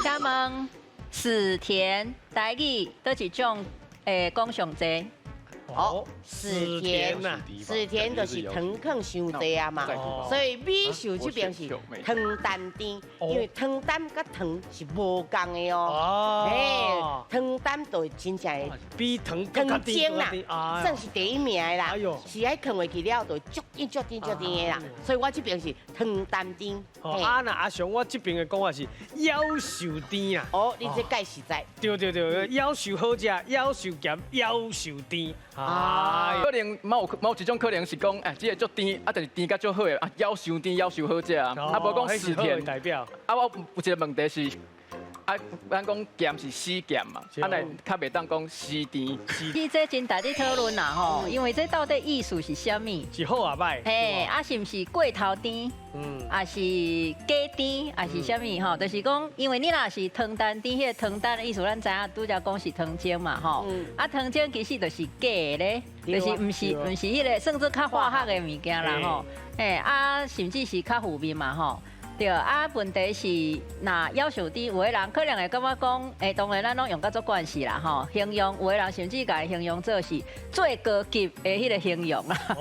請問死甜台語佗一種會講上濟？哦，死甜，死甜就是糖囥傷濟啊嘛，所以美秀這邊是糖澹甜，因為糖澹佮糖是無仝的哦。嘿，糖澹就真正的比糖糖精啦，算是第一名的啦。是愛囥落去了，就足甜足甜足甜的啦。所以我這邊是糖澹甜。啊，那阿雄，我這邊的講法是夭壽甜啊。哦，你這蓋實在。對對對，夭壽好食，夭壽鹹，夭壽甜。啊，可能某一種可能是講，哎，這個足甜，啊，但是甜甲足好的，啊，夭壽甜，夭壽好食啊，啊，無講死甜代表。啊，我有一個問題是，啊，咱講鹹是死鹹嘛，啊，來較袂當講死甜。你這真值得討論啦吼，因為這到底意思是啥物？是好啊䆀？嘿，啊，是毋是過頭甜？啊是假甜，啊是啥物吼？就是講，因為你若是糖澹甜，彼個糖澹的意思，咱知影拄才講是糖精嘛吼。啊，糖精其實就是假的咧，就是毋是彼個算做較化學的物件啦吼。嘿，啊，甚至是較負面嘛吼。對，啊，問題是，若夭壽甜，有的人可能會感覺講，欸，當然咱攏用甲足慣勢啦吼，形容有的人甚至共伊形容做是最高級的彼個形容啦。